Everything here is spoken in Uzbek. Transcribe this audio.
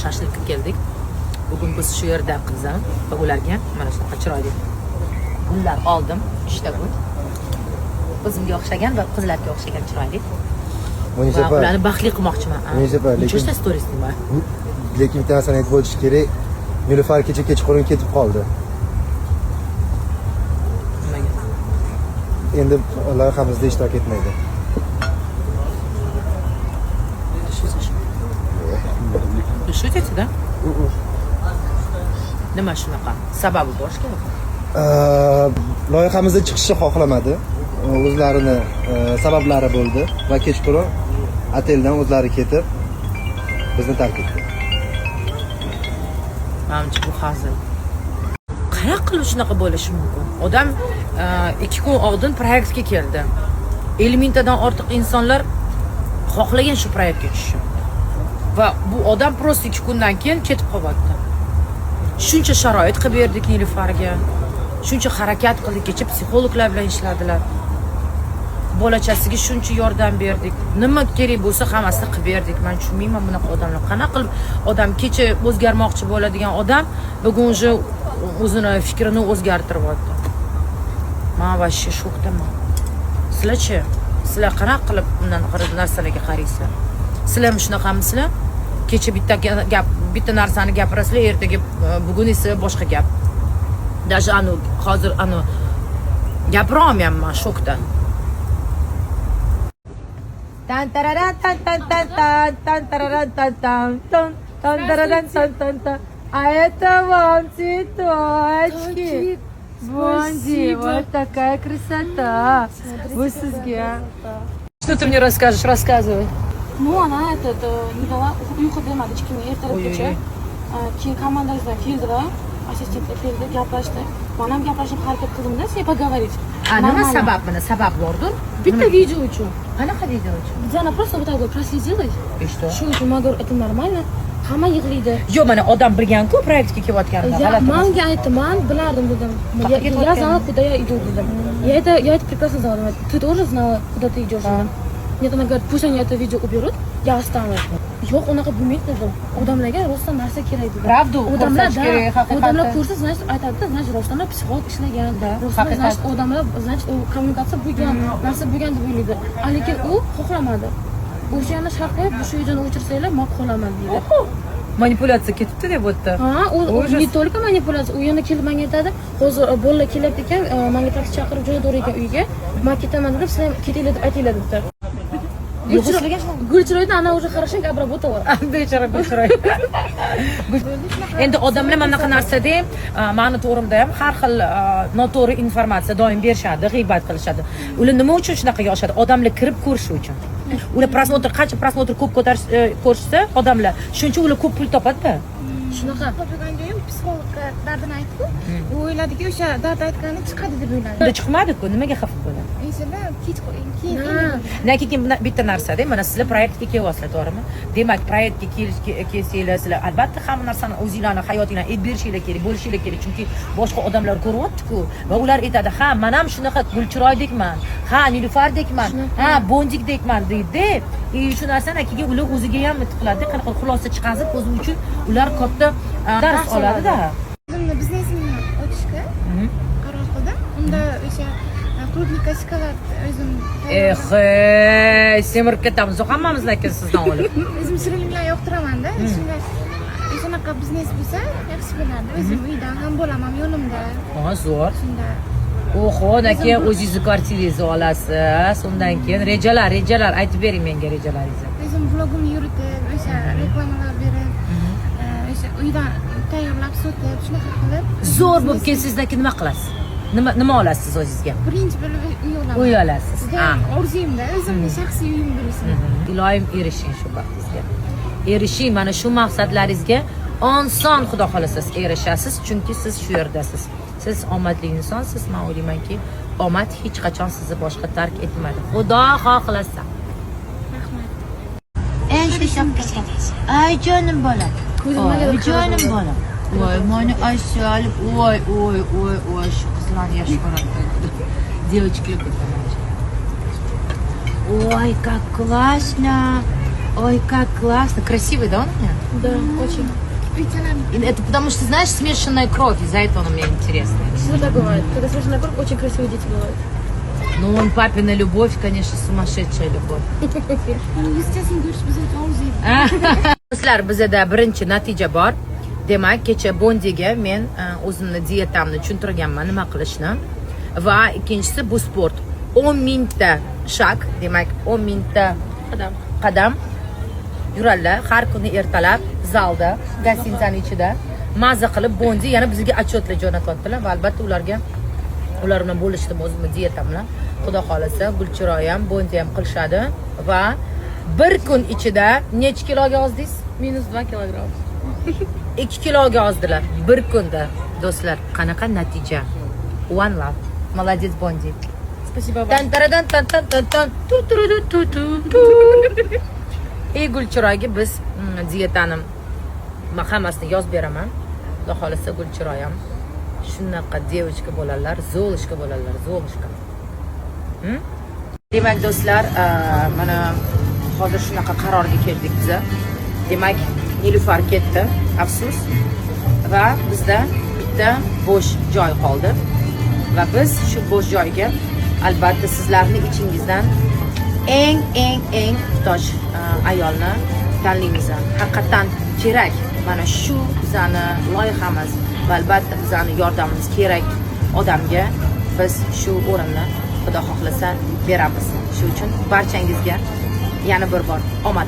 Shashlikka keldik. Bugun biz shu yerda qizim va ularga mana shunaqa chiroyli gullar oldim. Uchta gul. O'zimga o'xshagan va qizlarga o'xshagan chiroyli. Munisa Va opa, ularni baxtli qilmoqchiman. Munisa opa, lekin- Nechta stories nima? Lekin bitta narsani aytib o'tish kerak. Nilufar kecha kechqurun ketib qoldi. Nimaga? Endi loyihamizda ishtirok etmaydi. Шутишь? Вы шутите, да? Nima shunaqa? Sababi bor kerak. Loyihamizda chiqishni xohlamadi. O'zlarini sabablari bo'ldi va kechqurun oteldan o'zlari ketib bizni tark etdi. Manimcha, bu hazil. Qanaqa qilib shunaqa bo'lishi mumkin? Odam 2 kun oldin proyektga keldi. 50 mingtadan ortiq insonlar xohlagan shu proyektga tushishni. Va bu odam просто 2 kundan keyin ketib qolyapti. Shuncha sharoit qilib berdik Nilufarga. Shuncha harakat qildik, kecha psixologlar bilan ishladilar. Bolachasiga shuncha yordam berdik. Nima kerak bo'lsa, hammasini qilib berdik. Man tushunmayman, bunaqa odamlar qanaqa qilib, odam kecha o'zgarmoqchi bo'ladigan odam bugun уже o'zini fikrini o'zgartiryapti. Man вообще shokdaman. Sizlarchi, sizlar qanaqa qilib bundan narsalarga qaraysizlar? Sizlar ham shunaqamisizlar? Kecha bitta gap, bitta narsani gapirasizlar, ertaga bugun esa boshqa gap. Даже anu hozir anu gapira olmayapman shokdan. Tan tararan tan tan tan tan tan tararan tan tan tan tan tararan tan tan tan. А это вам цветочки. Бонди, вот такая красота. Bu sizga. Что ты мне расскажешь? Рассказывай. Ну, она этот, не дала, uyqu bermadi hech kimga ertalabgacha. Oy, oy, Keyin komandangizdan keldilar, assistentlar keldi, gaplashdi. Man ham gaplashib harakat qildimda, с ней поговорить. A nima Нормально. Sabab, mana sabab bordir? Bitta video uchun. Qanaqa video uchun? Где она просто вот так вот прослезилась. И что? Shu uchun man говорю, это нормально. Hamma yig'laydi. Yo'q, mana odam bilgan-ku proyektga kelayotganida. Я, G'alati emas. Manga aytdi, man bilardim dedim. Qayerga Я ketayotganini? Знала, куда я иду, dedim. Я это прекрасно знала. Думаю, ты тоже знала, куда ты идешь, dedim. Нет, она говорит, пусть они это видео уберут, я останусь. Yo'q, unaqa bo'lmaydi dedim. Odamlarga rostdan narsa kerak dedim. Правду Odamlar ko'rsatish да, kerak, haqiqatni. Odamlar ko'rsa, значит, aytadi, значит, rostdan ham psixolog ishlagan. Да, Rostdan, haqiqat. Значит, odamlar, значит, u kommunikatsiya bo'lgan, narsa bo'lgan deb o'ylaydi. A lekin u xohlamadi. O'shani shart qo'yib, shu videoni o'chirsanglar, men qolaman deydi. Manipulyatsiya ketibdi deb bu yerda. Ha, u Ужас. Не только manipulyatsiya, u yana kelib menga aytadi, hozir bolalar kelyapti ekan, menga taksi chaqirib jo'nataver ekan uyga. Men ketaman dedim, sizlar ham ketinglar deb aytinglar debdi. Yo'q, sizlarga shunaqa. Gulchiroyni она уже хорошенько обработала. Bechora Gulchiroy. Endi odamlar mana bunaqa narsada, mani to'g'rimda ham har xil noto'g'ri informatsiya doim berishadi, g'iybat qilishadi. Ular nima uchun shunaqa yozishadi? Odamlar kirib ko'rishi uchun. Ular просмотр, qancha просмотр ko'p ko'tarish, ko'rishsa odamlar, shuncha ular ko'p pul topadida. Shunaqa. Topilgan joyim psixologga dardini aytdiku, u o'yladiki, o'sha dard aytgani chiqadi deb o'yladi. Unda chiqmadi-ku, nimaga xafa bo'ladi? Inshaalloh, kech keyin. Ha. Lekin bitta narsada, mana sizlar proyektga kelyapsizlar, to'g'rimi? Demak, proyektga kelsanglar, sizlar albatta hamma narsani, o'zinglarni hayotinglarni aytib berishinglar kerak, bo'lishinglar kerak, chunki boshqa odamlar ko'ryapti-ku va ular aytadi: "Ha, man ham shunaqa Gulchiroydekman, ha, Nilufardekman, ha, Bondikdekman", deydi. И shu narsani keyin ular o'ziga ham qiladi, qanaqa xulosa chiqazib, o'zi uchun ular katta dars oladida. O'zimni biznesimni ochishga qaror qildim. Unda o'sha клубника, shokolad o'zim Eh, ey, semirib ketamiz hammamiz lekin sizdan olib. O'zim shirinliklarni yoqtiramanda, shunday shunaqa biznes bo'lsa, yaxshi bo'lardi. O'zim uydan ham, bolam ham yonimda. Ha, zo'r. Shunda. Oho, undan keyin o'zingizni kvartirangizni olasiz. Undan keyin rejalar, rejalar aytib bering menga rejalaringizni. O'zim vlogimni yuritib, o'sha reklamalar berib, o'sha uydan tayyorlab sotib, shunaqa qilib. Zo'r bo'lib kelsangizdan keyin nima qilasiz? Nima olasiz o'zingizga? Birinchi bo'lib uy olaman. Uy olasiz. Judayam orzuyimda o'zimni shaxsiy uyim bo'lsin. Iloyim erishing shu baxtingizga. Erishing mana shu maqsadlaringizga, oson, xudo xohlasa, siz erishasiz, chunki siz shu yerdasiz. Siz omadli insonsiz. Men o'ylaymanki, omad hech qachon sizni boshqa tark etmaydi. Xudo xohlasa. Rahmat. Ay, jonim bolam. Ko'zim nimagadir Ay, jonim bolam. Voy, mani asal. Voy, voy, voy, voy, shu qizlarni yaxshi ko'raman. Девочки любят. Ой, как классно. Ой, как классно. Красивый, да, он у меня? Да, очень. Кипричаларni. И это потому что, знаешь, смешанная кровь, из-за этого он у меня интересный. Всегда так бывает. Когда смешанная кровь, очень красивые дети бывают. Ну, он папина любовь, конечно, сумасшедшая любовь. Uni yuzchasini ko'rish biz uchun orzu edi. Do'stlar, bizada birinchi natija bor. Demak, kecha Bondiga men o'zimni dietamni tushuntirganman, nima qilishni. Va ikkinchisi bu sport. 10 mingta шаг, demak 10 mingta Qadam. Qadam yuradilar har kuni ertalab zalda, гостиница ni ichida. Maza qilib Bondi yana bizga отчет lar jo'natyaptilar va albatta ularga, ular bilan bo'lishdim o'zimni dietam bilan. Xudo xohlasa, Gulchiroy ham, Bondi ham qilishadi va bir kun ichida necha kiloga ozdingiz? Минус 2 килограмма. 2 kiloga ozdilar bir kunda. Do'stlar, qanaqa natija! One love. Молодец, Bondi. Спасибо вам. Tan taradan tan tan tan tan tu tu tu tu tu tu. Ey, Gulchiroyga biz dietani man hammasini yozib beraman. Xudo xohlasa, Gulchiroy ham shunaqa девочка bo'ladilar, Золушка bo'ladilar, Золушка. Demak, do'stlar, mana hozir shunaqa qarorga keldik biza. Demak, Nilufar ketdi, afsus, va bizda bitta bo'sh joy qoldi va biz shu bo'sh joyga albatta sizlarni ichingizdan eng eng eng muhtoj ayolni tanlaymiz. Haqiqatdan kerak mana shu bizani loyihamiz va albatta bizani yordamimiz kerak odamga biz shu o'rinni, xudo xohlasa, beramiz. Shu uchun barchangizga yana bir bor omad.